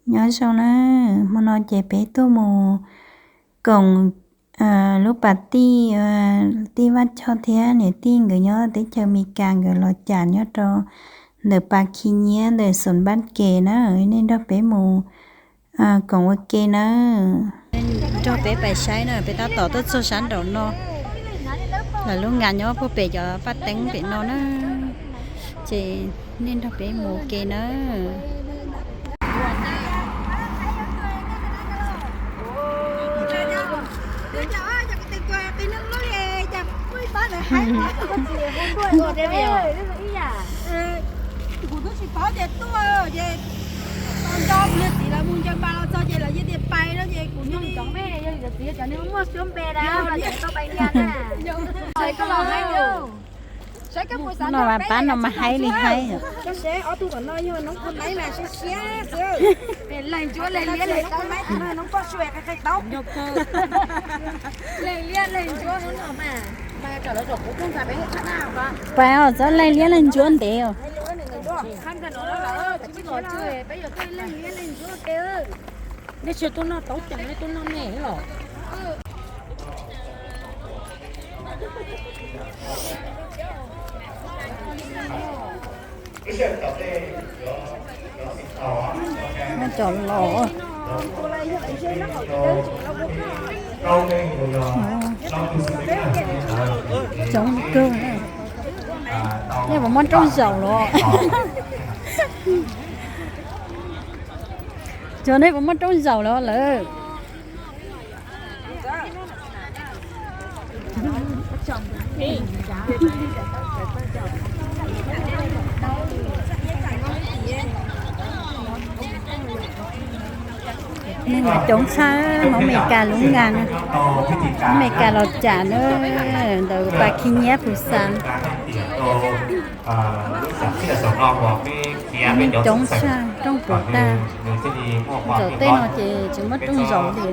Nyob zoo na, hmo no ces peb tuaj mus koom lub pas tij, tij Vaj Choj thiab niam tij nkawd nyob teb chaws Amelikas nkawd los cas nyob rau ntawm pas khi nyiab ntawm xoom npab ke na, nej nrog peb mus koom ua ke na. Nrog peb pais saib na, peb tab tom tuaj txog sab nraum no, lawv lub ngas nyob puag pem cov paj teeb pem no na, ces nej nrog peb mus ua ke na. Kuv twb tsis paub tias tuaj ces nco kuv niag txiv lawv mus ncaws npas los txog ces lawv yeej tias pais no ces kuv li cov txiv cov niag muaj xyuab npe dab los tau pais nyias na. Koj los hais no mas pab no mas haib li haib. Koj saib ob tug tom no yog noob qhov maib mas siab siab xwb. Leej ntsuab leej liab leej noob poj sua qe qe taub. Leej liab leej ntsuab. Pais os, txhob leej liab leej ntsuab ntev os. Nej tsis tuaj noj taub ceev, nej tuaj noj me los? Cov los coob kawg. Nej puas muaj rooj zaum los? Cov nej puas muaj rooj zaum los lawm? Neeg coob tshaj, hmoob Amelikas lub ngas, hmoob Amelikas los cas na, ntawm pas khi nyiab Phu Xas. Neeg coob tshaj, rooj puv tag. Zaum tej no ces tsis muaj rooj zaum li.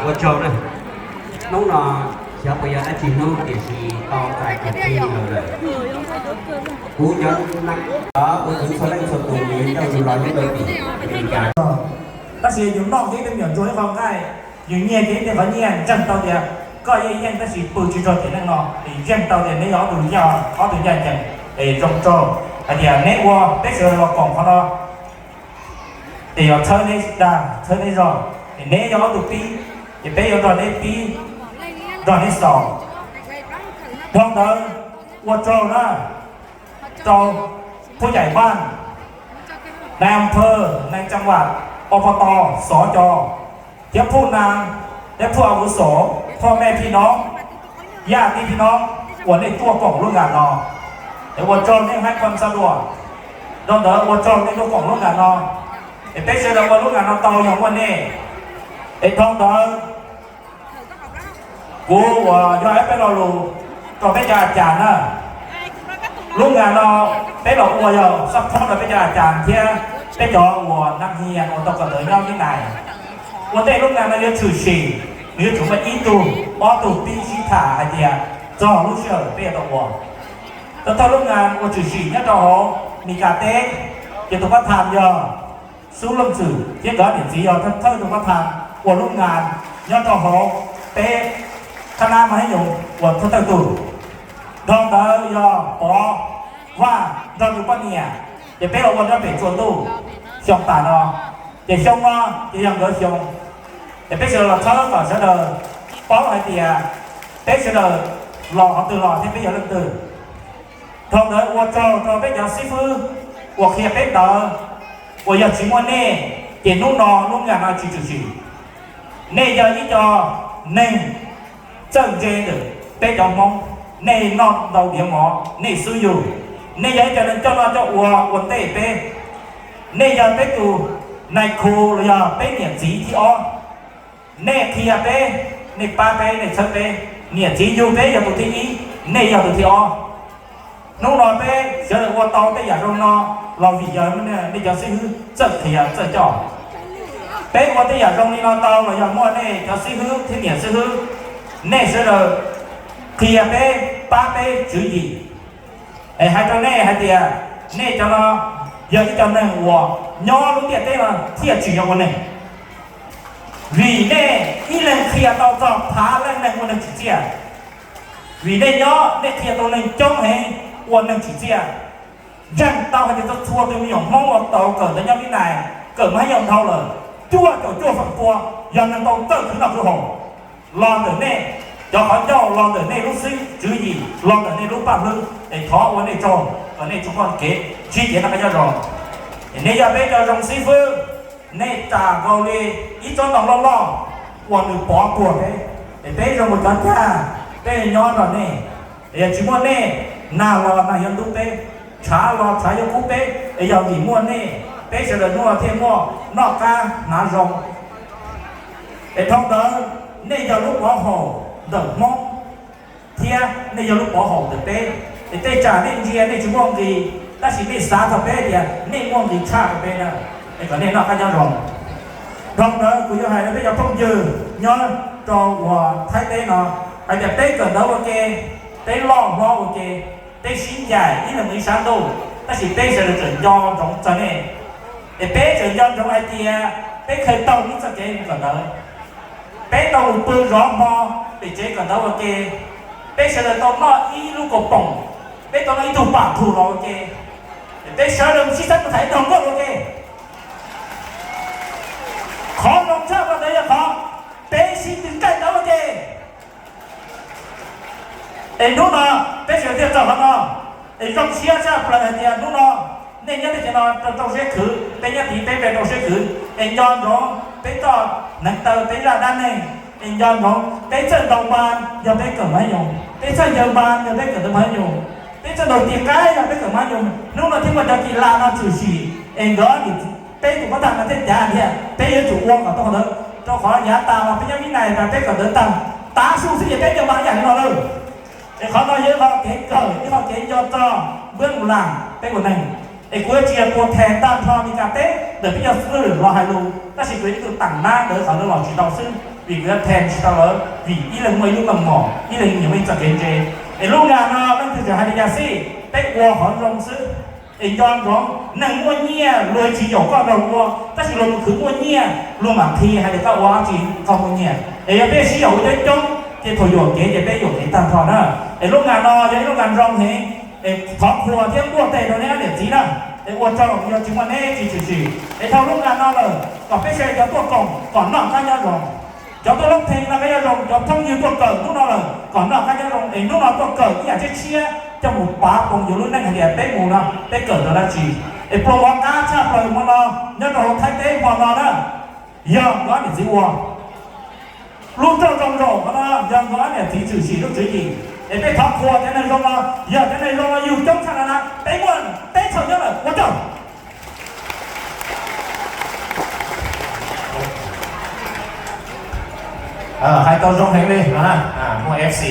Ua tsaug na. Hnub no xyov puas yog dab tsi hnub tiam sis tau txais kwv tij los lawm. Kuv cov ua txhua leej txhua tus nws coj yus los nyob rau tim Amelikas. Tab sis yus noj kiag ib tug me nyuam ntsuag ib qho nqaij, yus nyiag kiag ib tug qhov nyiaj, ntseeg tau tias koj yeej yeej tab sis pw tsis raug tiam neej no, es ntseeg tau tias neb yog ob tug, ob tug ncaj ncees, es zoo tsaug hais tias neb ua peb sawv daws los koom qhov no. Ces yuav txhawb neb dag txhawb neb zog, es neb yog ob tug pib, ces peb yuav nrog neb pib, nrog neb xaus. Dhau ntawd ua tsaug na rau phub cai Vaj, nais am phawj, nais cam vam, ob pov tau, xov cos, thiab phub nas, thiab phub a vuv xov, pho mej phij noob, yaj tij phij noob uas nej tuaj koom lub ngas no. Es ua tsaug nej haib kho xa duas, dhau ntawd ua tsaug nej tuaj koom lub ngas no. Es peb sawv daws ua lub ngas no tau yog muaj nej. Es dhau ntawd kuv uas yog ib peb lo lus rau peb cov a cas na. Lub ngas no peb los ua yog xab phob rau peb cov a cas thiab peb cov uas nam hias uas tau kawm ntawv nyob Vib Nais. Ua ntej lub ngas no yuav tshwm sim, nws yuav tsum muaj ib tug ob tug pib sib tham hais tias txog lub sij hawm peb yuav tau ua. Tau thawj lub ngas ua tshwm sim nyob rau hauv Mis Kas teb, ces tus pab tham yog Xub Looj Xwm thiab nkawd niam txiv yog thawj tus pab tham ua lub ngas nyob rau hauv peb thab nab Mab Hab Nyoos ua thawj thawj tus. Dhau ntawd yog Pov Vaj nrog tus poj niam, ces peb los ua nyob pem tsua ntuj xyoo tas no, ces xyoo no ces yog nkawd xyoo. Ces peb sawv daws los txhawb kom sawv daws paub hais tias peb sawv daws los qhov twg los thiab peb yog leej twg. Dhau ntawd ua tsaug rau peb cov xib fwb uas qhia peb ntawv, uas yog tsis muaj nej ces hnub no lub ngas no tsis tshwm sim. Nej yog ib co neeg txawj ntse ntawm peb cov Hmoob, nej noj ntau diav mov nej xub yug, nej yog ib co neeg coj noj coj ua ua ntej peb, nej yog peb tus nais khu los yog peb niam txiv thib ob. Nej qhia peb, nej pab peb, nej txhawb peb, niam txiv yug peb yog tus thib ib, nej yog tus thib ob. Hnub no peb sawv daws ua tau tej yam zoo no los vim yog nej cov xib hwb txawj qhia txawj coj. Peb ua tej yam zoo li no tau los yog muaj nej cov xib hwb thiab niam xib hwb, nej sawv daws qhia peb, pab peb tswv yim. Es hais rau nej hais tias nej cov no yog ib co neeg uas nyob lub ntiaj teb no thiaj tsis yog ua neeg. Vim nej ib leeg qhia tau txog phav leej neeg ua neeg tsim txiaj. Vim nej nyob nej qhia tau neeg coob heev ua neeg tsim txiaj. Ntseeg tau hais tias txhua txhua tus me nyuam Hmoob uas tau kawm ntawv nyob Vib Nais, kawm mas yog dhau lawm, cuaj caum cuaj feem pua yog neeg tau txawj khwv noj khwv haus. Los ntawm nej cov qhov ncauj, los ntawm nej lub xib tswv yim, los ntawm nej lub paj hlwb, es thov ua nej tsaug kom nej tsuas muaj kev ntsib kev noj qab nyob zoo. Es nej yog peb cov zoo xib fwb, nej txawm nkaus li ib tsob ntoo loj loj uas nws pov puag peb, es peb zoo mus cov cag, peb nyob nrog nej. Es yog tsis muaj nej, nag los nag yuav ntub peb, tshav los tshav yuav kub peb, es yog vim muaj nej, peb sawv daws hnub no thiaj muaj noj qab hnav zoo. Es dhau ntawd, nej yog lub pov haum ntawm Hmoob, thiab nej yog lub pov haum ntawm peb. Es tej tsam nej ntsia nej tsis muaj nqis, tab sis nej xav txog peb tias nej muaj nqis tshaj rau peb na, es kom nej noj qab nyob zoo. Dhau ntawd kuv yuav hais rau peb cov phooj ywg nyob rau uas Thaib teb no, hais tias peb kawm ntawv ua ke, peb loj hlob ua ke, peb sib ncaim ib leeg mus ib sab ntuj, tab sis peb sawv daws tseem nco ntsoov txog nej. Es peb tseem nco ntsoov hais tias peb khaws tau ib txoj kev mus kawm ntawv, peb tau mus pw zov hmo pem tsev kawm ntawv ua ke, peb sawv daws tau noj ib lub kaus poom, peb tau noj ib tug pam thum los ua ke. Es peb sawv daws mus sib txhawb mus tham ib tug nkauj ua ke. Qhov zoo tshaj plaws ntawd yog qhov peb sib tw kaij ntawv ua ke. Es hnub no peb sawv daws thiaj txog qhov no. Es zoo siab tshaj plaws hais tias hnub no nej nyob teb chaws no rau rau siab khwv, peb nyob tid peb rau rau siab khwv. Es nco ntsoov peb txoj hneev taw peb zaj dab neeg. Es nco ntsoov peb txawj ntaus npas yog peb kawm mab nyuj, peb txawj ncaws npas yog peb kawm ntawv mab nyuj, peb txawj ntaus tis qaib yog peb kawm mab nyuj. Hnub no thiaj muaj cov kis las no tshwm sim, es nkawd nim peb tus pab tag no thiaj cav tias peb yuav tsum ua kom tau qhov ntawd, rau qhov yav tas los peb nyob Vib Nais mas peb kawm ntawv tag, tav su xwb ces peb ncaws npas ib yam li no lawm. Es qhov no yog ib qho kev kawm, ib qho kev nco txog npuab mus las peb ua neeg. Es kuv yuav tsis yog tua thas tag nrho Meskas teb ntawm peb cov xib hwb los hais lus, tab sis kuv yog ib tug teem nab ntawd qhov ntawd los tsis tau xwb, vim kuv yuav thas tsis tau lawv, vim ib leeg muaj ib lub meej mom, ib leeg nyias muaj ib txoj kev ntse. Es lub nga no leej twg tseem hais li cas xij, peb ua qhov zoo xwb. Es nco ntsoov, neeg muaj nyiaj luag tsis yaum koj nrog ua, tab sis luag mus khwv muaj nyiaj luag mam qhia hais tias koj ua dab tsi koj muaj nyiaj. Es yog peb sib yaum ua coob coob ces thaum yuam kev ces peb yuam kev tag nrho na. Es lub nga no yog ib lub nga nroo heev, es thov qhuas thiab npuaj tes rau neb ob niam txiv na. Es ua tsaug, yog tsis muaj neb tsis tshwm sim. Es dhau lub nga no lawm kom peb sawv daws cov tuaj koom kom noj qab nyob zoo. Cov tuaj loob pheej noj qab nyob zoo, cov phooj ywg tuaj kawm hnub no lawm kom noj qab nyob zoo. Es hnub no tuaj kawm ib yam tshiab tshiab coj mus pav poom yuav lub neej hais tias peb mus no peb kawm tau dab tsi. Es pluas mov qab tshaj plaws hmo no nyob rau hauv Thaib teb hmo no na, yog nkawd ob niam txiv ua. Lub rooj zoo zaum hmo no yog nkawd ob niam txiv tshwm sim lub tswv yim. Es peb thov qhuas cov neeg zoo no, yog cov neeg zoo no yug coob tshaj no na peb muaj teb txhaum nyob lawm, ua tsaug. Hais tau zoo heev li no na, muaj F C.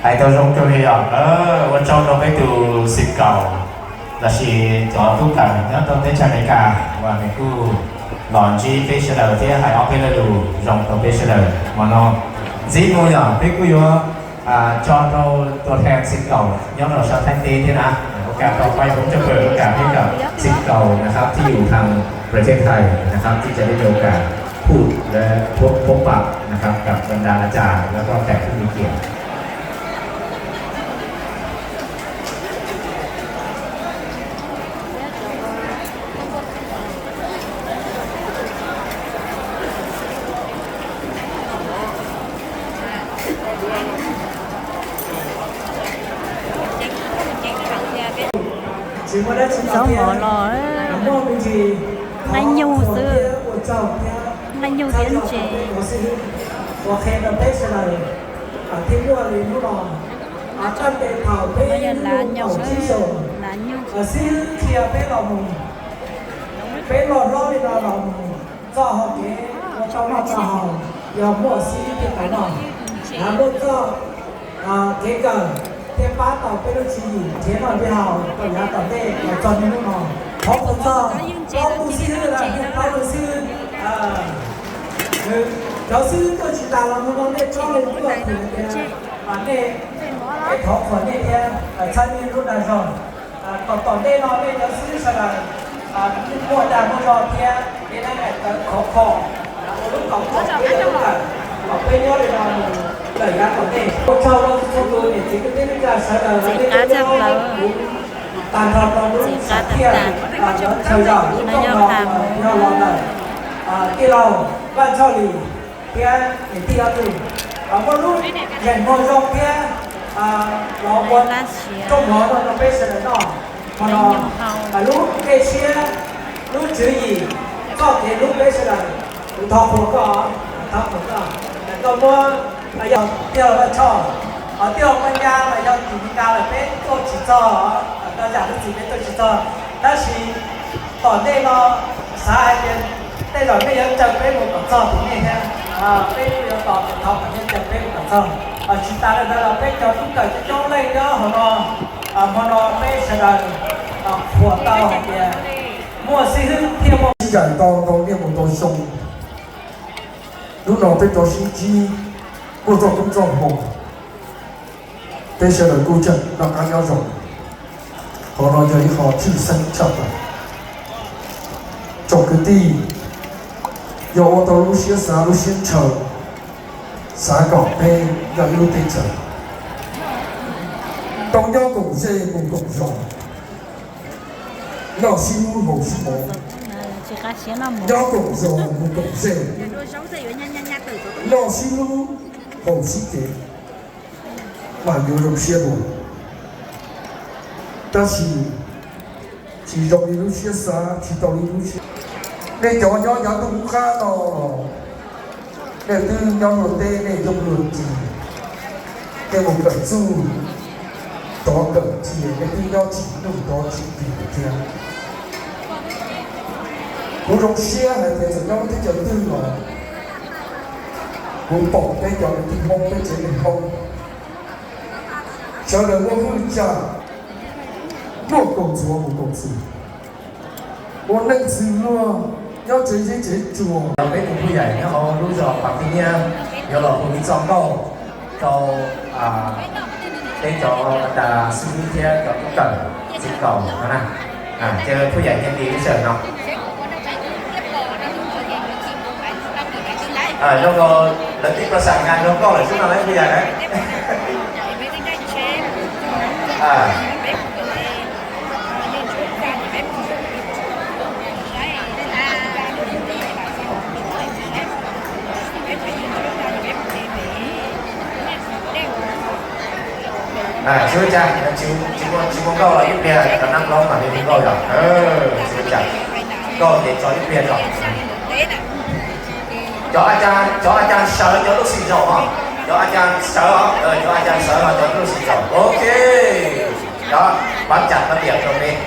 Hais tau zoo kawg li os. Ua tsaug rau peb tus xib kaum lossis cov tub kawm nyob rau teb chaws Amelikas uas nws kuj los ntsib peb sawv daws thiab hais ob peb lo lus zoo rau peb sawv daws hmo no. Ntxiv mus yog peb kuj yuav tso rau tus thas xib kaum nyob rau sab Thaib teb thiab na, ua kam tau pab hoob coj pawg ua kam peb kom xib kaumนะครับที่อยู่ทางประเทศไทยนะครับที่จะได้มีโอกาสพูดและพบพบปะนะครับกับบรรดาอาจารย์แล้วก็แขกผู้มีเกียรติ Zaub mov los nqaij nyuj xwb, nqaij nyuj thiab ntses. Ua qhia rau peb sawv daws thiaj muaj li hnub no. Txoj kev thaum peb mus kaum tsib xyoos, xib hwb qhia peb los mus, peb loj hlob li no los mus txoj hau kev ua tau noj tau haus, yog muaj xib hwb thiaj tau noj. Muaj txoj kev kawm, thiab pab tau peb lub tswv yim nrhiav noj nrhiav haus rau yav tom ntej los txog niaj hnub no. Thov foom txog pab tus xib hwb, pab tus xib hwb, cov xib hwb tuaj tsis tas los mus no nej tsob li tuaj tias nej, peb thov qhuas nej thiab txhawb nej lub dag zog. Tom tom ntej no nej cov xib hwb sawv daws muaj dag muaj zog thiab nej lab daim tawv khov kho ua lub kaum kom peb lub kawm kom peb nyob li no mus lawm yav tom ntej. Ua tsaug rau txhua tus niam txiv kwv tij neej tsa sawv daws los nej tuaj nyob kuv tag nrho rau lub sam thiaj los cov chaw zam lub rooj no yog los ntawm tij laug Vaj Tshoj Lis thiab niam tij ob tug muaj lub zeem muag zoo thiab los ua rooj mov no rau peb sawv daws noj. Hmo no lub dej siab, lub tswv yim, txoj kev hlub peb sawv daws, kuv thov qhuas koj, thov qhuas koj, koj muab, yog tij laug Vaj Tshoj, tij laug Paj Nyab los yog tim Meskas lawm peb tuaj tsis txog, koj zam lub txim peb tuaj tsis txog. Tab sis tom ntej no xav hais tias tej zaum nej yuav caw peb mus kom txog tim nej thiab, peb kuj yuav tos tes thov kom nej caw peb mus kom txog. Tsis tas li ntawd los peb cov tub kawm coob coob leej nyob hauv no, hmo no peb sawv daws qhuas tau hais tias muaj xib hwb thiaj muaj. Sib ncaim tau rau niaj mus rau xyoo, hnub no peb rov sib ntsib, muaj txoj koob txoj hmoov, peb sawv daws kuj tseem noj qab nyob zoo. Qhov no yog ib qho tshwj xeeb tshaj plaws. Tsoom kwv tij, yog ua tau lub siab xav lub siab ntshaw, xav kom peb yog ib lub teb chaws tau nyob koom ze mus koom zos, noj sib hlub haus sib hmoov, nyob koom zos mus koom ze, noj sib hlub haus sib cev, mas yuav zoo siab dua. Tab sis tsis zoo li lub siab xav, tsis tau li lub siab. Nej cov nyob yav ntuj qub qab no, nej twb nyob luag teb nej yooj luag ci, nej mus kawm txuj rov kawm cia, nej twb nyob tsis ntuj rov tsis ci thiab. Kuv zoo siab hais tias txawm nyob lub teb chaws twg los kuv pom peb cov kwv tij Hmoob peb tsev neeg Hmoob sawv daws muaj hwj chim luaj koom txuas mus koom txuas, ua neej txwv luag nyob tsev zeb tsev tsuas. Peb tus phuj yaim nyob hauv lub zos Pas Phi Nyiab yuav los hu ib txoj nkauj rau peb cov tas xib hwb thiab cov tub kawm txiv kaum no na. Ces phuj yaim nyias nqis lub sij hawm no. Zoo nkaus lawv twb pab xam nkag nrog koj lawm xwb no lawv phuj yaim na. Tsis ua cas, tsis muaj nkauj los ib pliag cov nab hlob mam li hu nkauj yom. Tsis ua cas, nkauj ces tso ib pliag tso. Cov a cas, cov a cas sawv cov lub xim zaum os, cov a cas sawv os, cov a cas sawv os cov lub xim zaum. Ok, cov pab cam pab tiam rau peb.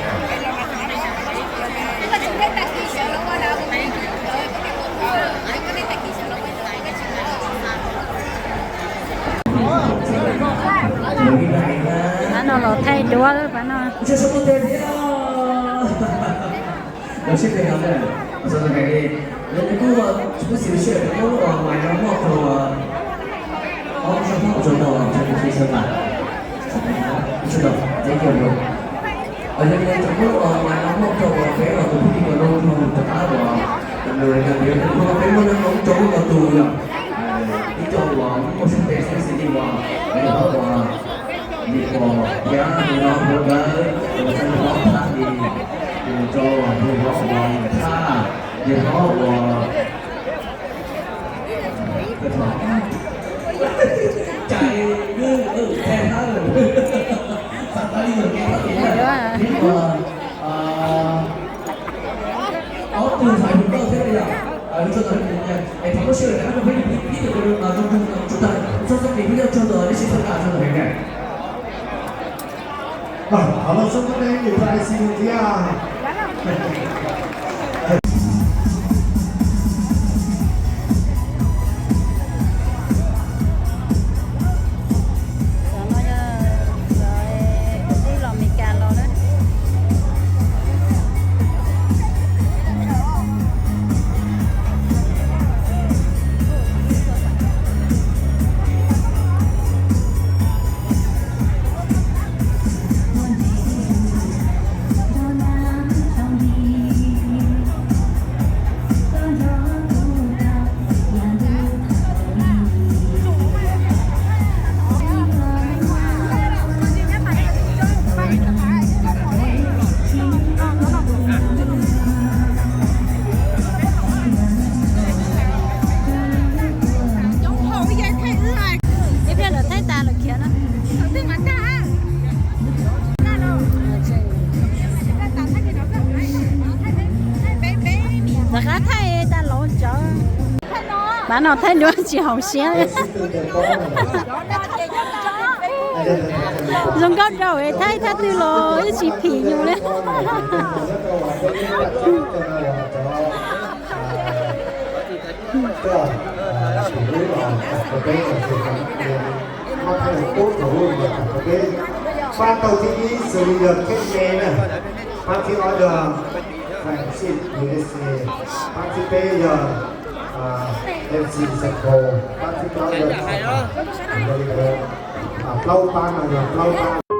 Pab no los thaij duab pab no. Lawv sib pem no, lawv kuj kuj xim sij hawm muab lub mais no muab rau ob sab phab rau no, rau sawv daws. Sawv daws, thank you bro. Yog li ntawd tseem muab lub mais no muab rau peb los tus phooj ywg no rau rov qab uas, peb muaj neeg hmoob rau lub no tus yog ib co uas muaj sib pem xwb xws li uas, uas Lis Pom thiab tus no hu nkawd, tus no hu hlob Thaj Lis, tus rau hu hlob uas Thaj, Lis hlob uas Cais, Thaj, xav tau li yog kev thab tim na, thiab uas ob tug ntxhais hluas nkauj thiab yom, lub tso tau li es thov lub sij hawm rov qab rau peb ib tug zoo zoo tag txog txoj kev hlub nyob tsuag tau nej sib txhawb nqa txog heev na. Vâng, thảo luận xung quanh đây, điện thoại xin một tí à. Mab no thaij duab tsis haum siab. Zoo nkauj rau thaij thaj twg los ib tsis phim yus li. Pab tau thib ib xws li yog Keb Me na, pab thib ob yog Francis U S A, pab thib peb yog MC Sako, pab thib plaub yog, plaub pab no yog plaub pab.